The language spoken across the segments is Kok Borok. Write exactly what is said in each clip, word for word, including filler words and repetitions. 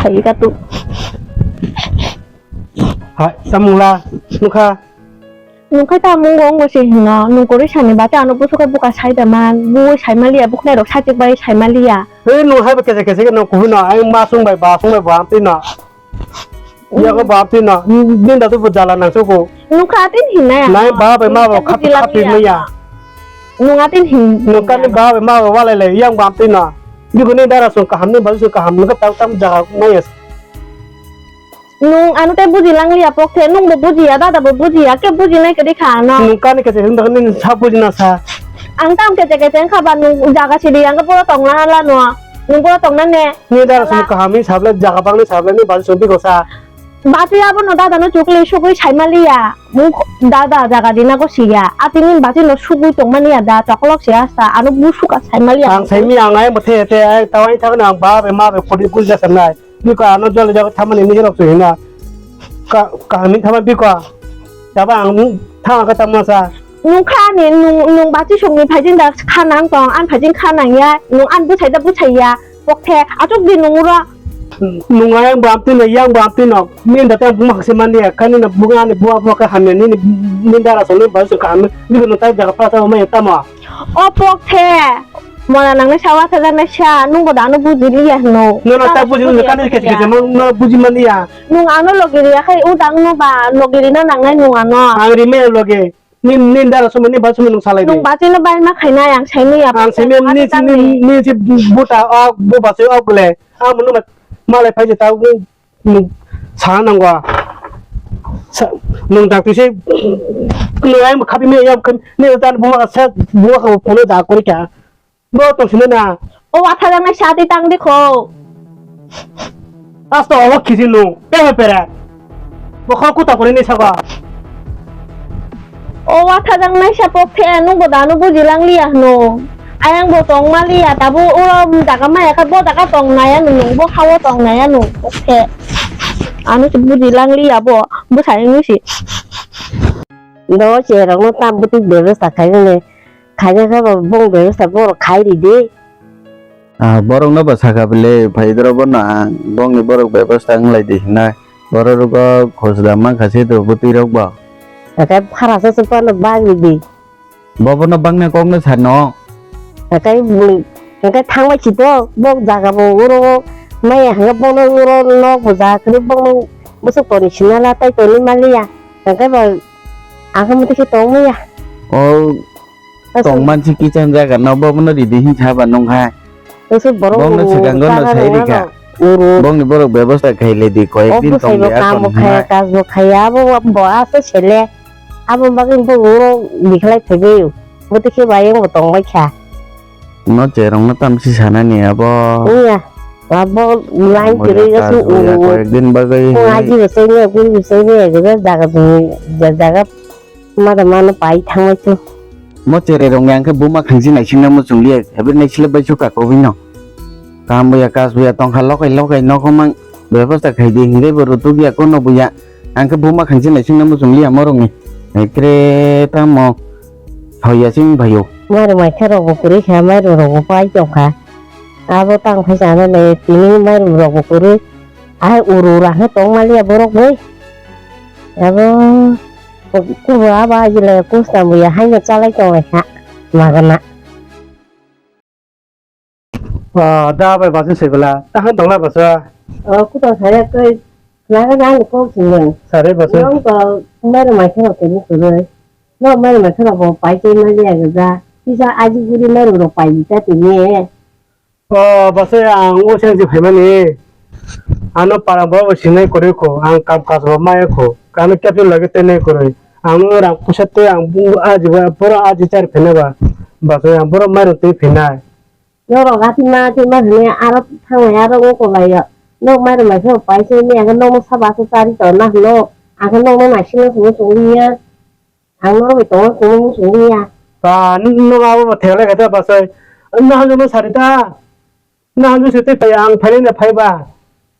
Sai ka tu. Hai, tamung la, nukha. Nung khai ta mung gong gosi hino, nung kori sani bate ano busu khe buka sai da man, bui sai maliya, buknai rok sai tik bai sai maliya. Hei, nung hai ba kese kese no kuhino, ai ma sung bai ba sung bai ba amtwi no. Iya ko ba amtwi no, ninda tu bu jala nang suku. Nung kha tin hinai. Nai ba bai ma ba khap khap maya. Nung atin hin. Nung kani ba bai ma ba walai lai, yang ba amtwi no. Biko ni dara sung kaham ni ba sung kaham, nung ka tau tam jaga maya. Nung ano tei buji lang liya pok the, nung bo buji ya, dada bo buji ya, ke buji nai kedi kha ano. Nung kani kete hung dakni sa buji na sa. Ang tam kete kete wngkha ba nung jaga sidi yang ke pura tong na la no. Nung pura tong na ne. Ni dara sum kaham ni sabla jaga bang ni sabla ni bal sum biko sa. Bati abo no dada no chukli sugui sai ma liya. Mung dada jaga di na go siya. Ati ni bati no sugui tong ma niya da chokolok siya sa. Ano bu suka sai ma liya. Ang sai mi ang ai mo the te ai tawai thang na ang ba be ma be khodi buji sa nai. Biko ano jole jago thamani ni rok sui na. Ka kahami thama biko. Taba ang thama ka tamasa. Nung kha ni nung nung bati sung ni phaijin da kha nang tong an phaijin kha nang ya. Nung an buchai da buchai ya. Pok the achuk di nung ro. Nung ayang bam tino yang bam tino. Min da tang buma khase man ya. Kani na bunga ni bua bua ka hamya ni ni min dara song ni ba sung ka hamya. Biko nung tai jaga pa ta ma ya tama. O pok the. Mona nangnai sa watha jaknai sa, nungbo da ano buji liya hino. Nono ta buji, kani kete kete no buji mani ya. Nung ano logi riya khai, udang no ba logi rina nangnai nung ano. Ang rime loge. Nin nin dara sumani ba sumani nung salai. Nung bati no bai ma khainai ang saini ya. Ang saini ni ni si buta o bu ba se o bole. Ang munu malai phai je ta. Nung sana nango. Sa nung dak tise nung ai khapi me ya khapi me tan buma sa buma ka phone da kori kya. Bo to sine na. O watha jang nai sati tang de kho. Asto o khisi nung pe pe pere. Bo kho kuta kori ni saba. O watha jang nai sa pok the nung bo dano buji lang liya hno. Ayang bo tong ma liya tabu uro jaga maya kha bo jaga tong naya nung bo hawo tong naya nung pok the. Ano se buji lang liya bo bo sai nung si. Do se rang no tam buti bebesta khai ne. Khaina khe bo bong bebesta borok khai ridi. Ah, borok no ba saka bile phai doro bono ang bongni borok bebesta wng lai di hinai. Borok rogo khosda mankha se do bwtwi rok bo. Hake phara se se bono bang ridi. Bo bono bangna kok no sano. Hake bui hake thangbai si to bo jaga bo uro maya hake bono uro nok bo ja kri bono bwswk toni sinala tai toni maliya. Hake ba ang khe muti khe tong maya. O Tong mansi kichang jaga no bo bono ridi hin saba nung hai. Tese borok bongno uru swkango no jaga sai rwna rikha. Rok uru. Bongni borok bebasta khai le di koyek din tong de akon hwnai. Obo sai bo kam bo khai, kaj bo khai, abo bo ase sele. Abo bagwi bo uro bikhlai phaibai. Bo to khe bayang bo tong bai kha. No cherong no tamsi sanani abo. Iya. Abo line kiri ga su uru. Koyek din bagwi. Ko aji bo sai ne, guri bo sai ne, jaga jaga jaga. Mada mano pai thangwi tu. Mo cherai rong yang khe buma khangchi naising na muchung liya, habri naisile bai suka kobwi no. Kam buya kas buya tongkha lokai lokai nogo mang bebosta khai di hinwi bo rutuk ya kono buya. Ang khe buma khangchi naising na muchung liya morong ni. Ekre tamo hoya sing bayo. Mari mai khe rok bo kwrwi kha, mari rok bo pai tongkha. Abo tang phai sana le tini mairum rok bo kwrwi. Ai uru ura khe tong maliya borok bai. Abo kubu abo ajile kusta buya haino chalai tong lai kha magana. Ah, da bai basa se bela. Tahan tong lai basa. Oh, kuta saya kai. Laga jang ko sing. Sare basa. Nong ko mairum mai khe rok kwrwi kwrwi. No mairum mai khe rok bo pai tei maliya gaja. Kisa aji guri mairum rok pai ta tini. O bwsai ang o seng se phaimani. Ano para borok bo sinai kwrwi kho, ang kam kaj bo maya kho. Ano kepil lagi tenai kwrwi. Ang no rang puisa tei ang bu aji ba borok aji chari phaina ba. Bwsai ang borok mairum twi phainai. Norok atima atima hwnwi aro thanglai aro wng kwlai o. Nok mairum mai khe pai se ni ang nokno sabo aswk chari tong na hwno. Ang khe nokno naisingno hwnwi chong liya. Ang norok bai tongo kunu muchung ya. Ba, nwng abo bo thek lai kha da bwsai. Nwng hamjakma sari da. Nwng hamjak se tei phai ang phailai na phai ba.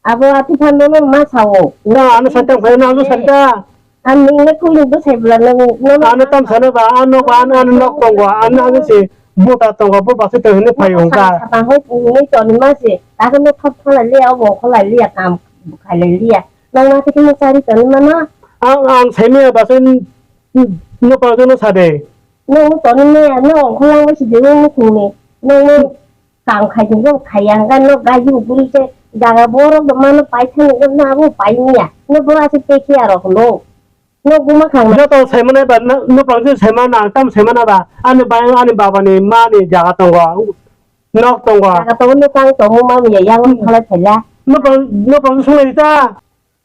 Abo ati phan no ma sao. Nwng ano satang phai nwng hamjak sari da. Ang nwng le kunu bwsai bwla nwng, nwng ano tam sano ba, ano ba, ano, ano nok tongo, ano hamjak se. Buta tongo, bo basi tong hinwi phai wngkha. Saka hoi hinwi toni ma se, ta khe no thop thalai liya, obo kholai liya, kam khailai liya. Nang ma khe no chari toni mano. Ang, ang saimaya basi n-, n-, no pagano sade. No toni maya, no ongkholang bai se de no mukhungni. No, no kam khai de no khaya, ang no gaji buri se jaga borok do mano pai thani no abo pai niya. No bo ase te khiya rok no. No guma khang. Joto saimane ba, no, no pang saimana, ang tam saimana ba. Ani bai, ani baba ni, ma ni jaga tongo. Nok tongo. Jaga tongo, no tang tongo, ma mi yang thalai thaila. No pang, no pang sungai ta.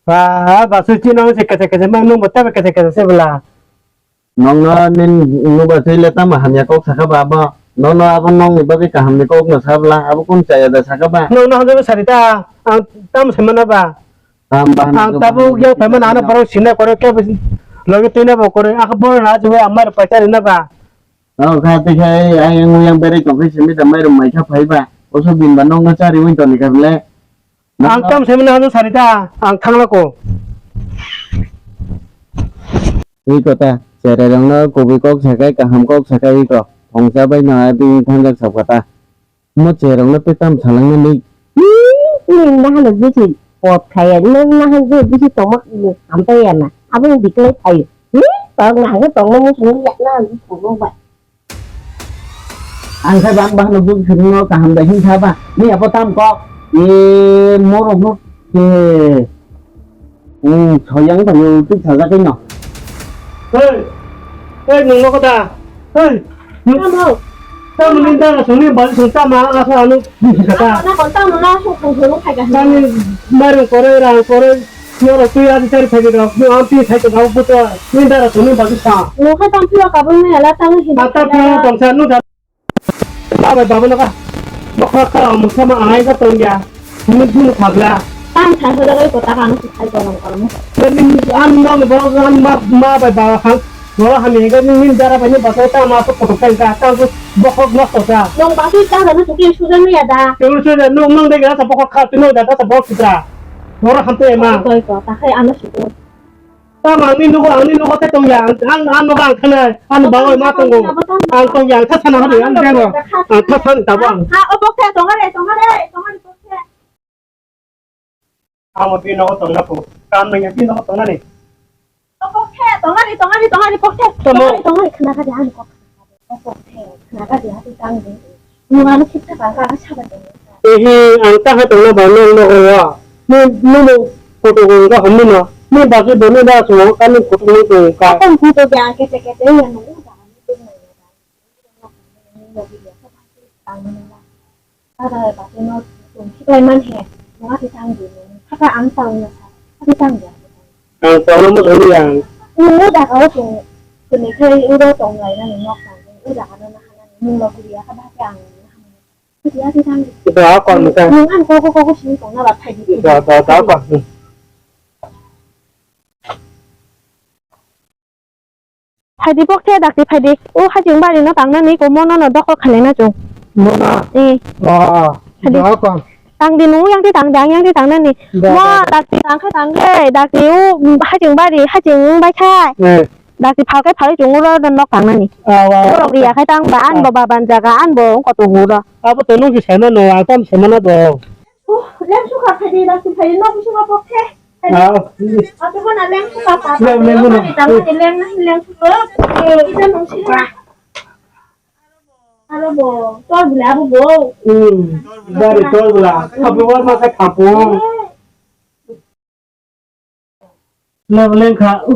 Ba, ba su chi no se kete kete ma, no mo ta kete kete se bla. Nong no nin, no ba tei le tam hamya kok saka ba abo. No, no abo nong ni bagwi kaham ni kok no sabla. Abo kun chaya da saka ba. No, no hanje sari ta. Ang tam saimana ba. Ang tabuk yang phaima nana borok sinna kore ke logi tuina bo kore, ang borok na juwe amar paisa rina ba. Oh, kha te khai, ai yang yang bere tong khai simi da mai rum mai kha phai ba. Oso bin ba nong na chari win toni kha le. Ang tam simi na hanu sari ta, ang thangla ko. Iko ta, chere rong no kubui kok sakai, kaham kok sakai iko. Thongsa bai no abi thangjak sab kha ta. Mo cherokno tei tamo salangmani? Nini nahano bisi pot khaya, nini nahano bisi tongma hampai ya na. Abo ni biklai phayo. Ni tong nahano tongma muchung ya na, ni tongma ba. Ang khe bang bahano bwswk no kaham da hin kha ba. Ni abo tam kok. E morok no ke. Hmm, soyang tong twi sajak no. Hey, hey, nung no kota. Hey, nung. Tamo. Tamo ni dara sungni bal sung tama asa anu kata. Tamo na kon tamo na sung sung sung khai ga. Tani marung kore rang kore. Noro twi adi tari khai ga. Nung ampi khai ga buto. Ni dara sungni bal sa. Nung khai tam pio kabung ni ala tamo hin. Mata pio tong sa nung. Abai baba no ka. Bokha kha mukha ma angai ka tong ya. Hini hini khagla. Tang thang sa jagai ko ta kang si khai ko nang ko. Ani no ni borok ani ma ma bai baba khang. Borok hami ga ni min dara bai ni basa ta ma so koto kai ka ta so bokha no so ta. Nong ba si ta ga no suki suja ni ya da. Te ur suja no nong de ga sa bokha kha tu no da ta sa bokha sutra. Borok ham te ma. Ko ko ta khai ano suku. Tamo ang ni nugo, ang ni nugo khe tong ya, ang, ang, ang nugo ang khanai, ang bagwi ma tongo, ang tong ya, ang kha sana hadi, ang jero, ang kha sana tabo ang. Ha, obo khe tong are, tong are, tong are, tong are. Amo bini nugo tong na phu, kam nang ya bini nugo tong nani. Obo khe tong are, tong are, tong are, obo khe tong are, tong are, khna kha de ang kok. Ehe, ang taha tongna ba nang nogo wa. Ni, ni, ni, koto gong ka hamni no. Ni bagi boni da so kani koto ni gong ka. Akon koto ja kete kete ya no. Ada bagi no tong khibai man he. Nunga ti tang di. Kata ang tang ya sa. Kata tang ya. Ang tongno mwthangwi ang. Nung o jaga o tong, tini khe uro tong lai nani nok tang, o jaga no naha nani nung no guriya kha bahai ang naha nani. Guriya khe tang. Ito a kon mwthang. Nung ang koko koko sini tong na ba phai di. Ito a kon. Phaidi bokhe dakti phaidi. O haching bari no tangnani komo no no dokol khalai na chwng. Mo na? Eh. Oh, oh. Phaidi. Dokol. Tangdi nung yang ti tangdi ang yang ti tangnani. Da, mo da, da. Dakti tangkhe tangdi dakti o haching bari haching bai khai. Eh. Dakti phalkai phalwi chwng uro no nok tangnani. Ah, wa. Borok riya khai tang ba an bo baban jaga an bo wng koto huro. Abo to nung si sema no, ang tam sema na do. Oh, lem suka phaidi dakti phaidi nok suka bokhe. Ah, ini. Ate bona leng suka pa. Leng, leng, leng. Tangni leng, leng suka. Kita nung sila. Aro bo, tor bula abo bo. Hmm. Dari tor bula. Kapu war masa kapu. Leng, leng kha.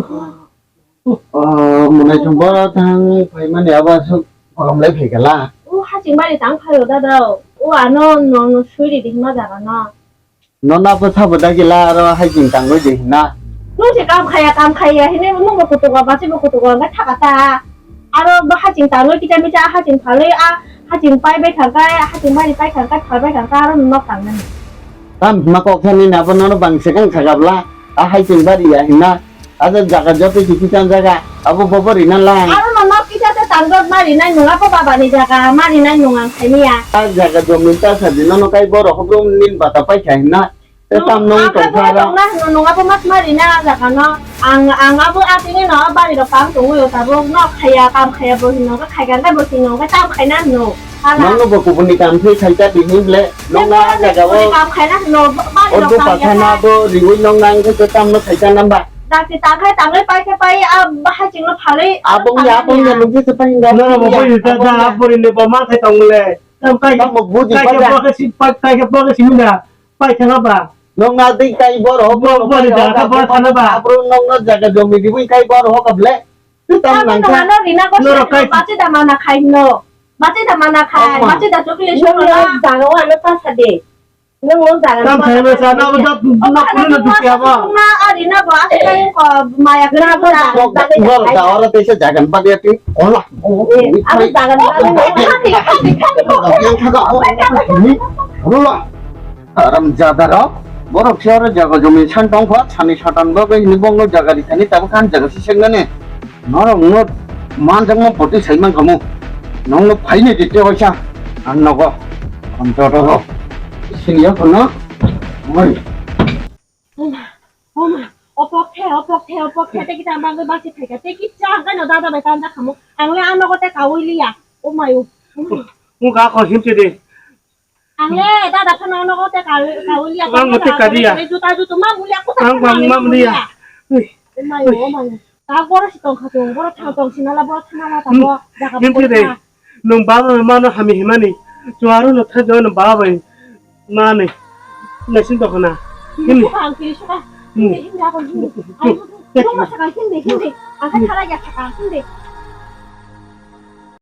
Oh, mwnai chwng boro thang phaimani abo aswk kolom lai phaikala. O haching bari tang phaio dada. O ano nong suri di hima jaga no. Nono abo sabo dagila aro haching tangwi di hina. Nung se kam khaya, kam khaya hini nung bo kutugo, basi bo kutugo, hwnba thaka ta. Aro bo haching tangwi kicha micha haching phalwi a haching pai bai thangkha, haching bari pai thangkha, phalbai thangkha, aro nok tangnani. Tam hima kok thani na bo nono bang se kang khagabla, a haching bari ya hina. Ado jaga joto kichi tang jaga, abo bobo rina lang. Aro no nok kicha se tang jot mari nai nung, abo baba ni jaga mari nai nung ang khaini ya. A jaga jomin ta sa di nono kai borok hokrom nin bata pai kha hina. Tei tam nung tong kha ra. Nung abo mas mari na jaga no. Ang, ang abo atini no bari rok kam tongwi o tabuk no khaya, kam khaya bo hino kha, khaya ganda bo hino kha, tam khaina no. Nong no bo kubuni kam thwi khaita bini ble. Nong na jaga o. Kam khaina no, bari rok kam ya. Pathana bo riwi nong nang khe tam no khaita namba. Dakti tang khai tang lai pai khe pai, a bahai ching no phalwi. Abong ya, abong ya, nung khe pai hinda. No, no, bo pai hinda, da, abori ne bo ma khai tong le. Tam kai. Tam bo buji pai khe pai. Bo khe si, pai, pai khe bo khe si mina. Pai thang ba. Nong na ding kai bor ho. Bo, bo ni jaga bor thana ba. Abro nong na jaga jomi di bui kai bor ho kable. Tu tam nang ka. No rok kai. Bachi da mana khai no. Bachi da mana khai. Bachi da chukle shong na. Jaga wa no ta sa de. Nong no jaga. Tam khai ba sa na ba da na pura na dukia ba. Na ari na ba sa ko maya na ba. Bor da ora te sa jaga ba dia ti. Ola. Aro jaga ba. Ola. Haram jadarok, borok se oro jaga jumi san tong kha, sani satan bagwi hini bongno jaga rithani tabuk khan jaga se sengnani. Norok no manjakma poti sai man khamu. Nongno phaini di te waisa. Ang nogo. Ang joto go. Sini ya kono. Oi. Oma, oma, opok the, opok the, opok the, te kita bangwi basi thaika, te kita ang kano dada bai tanja khamu. Ang le ano gote kawi liya. Oma yo. Mo ga ko him te de. Ang le dada phano nogo te ka-, kawi liya. Ang te kariya. Juta jutu ma mulia kusa. Ang bang ma mulia. Ui. Mayo, mayo. Ta boro si tong kha tong, boro thang tong sinala, boro thanala ta bo. Jaga. Nim khe de. Nung baba ma no hami himani. Chuaru no thajwa no baba bai. Mani. Naising tong khana. Him. Ang kiri suka. Him. Him ya ko him. Ai. Nung ma saka him de, him de. Ang kha thala ya saka him de.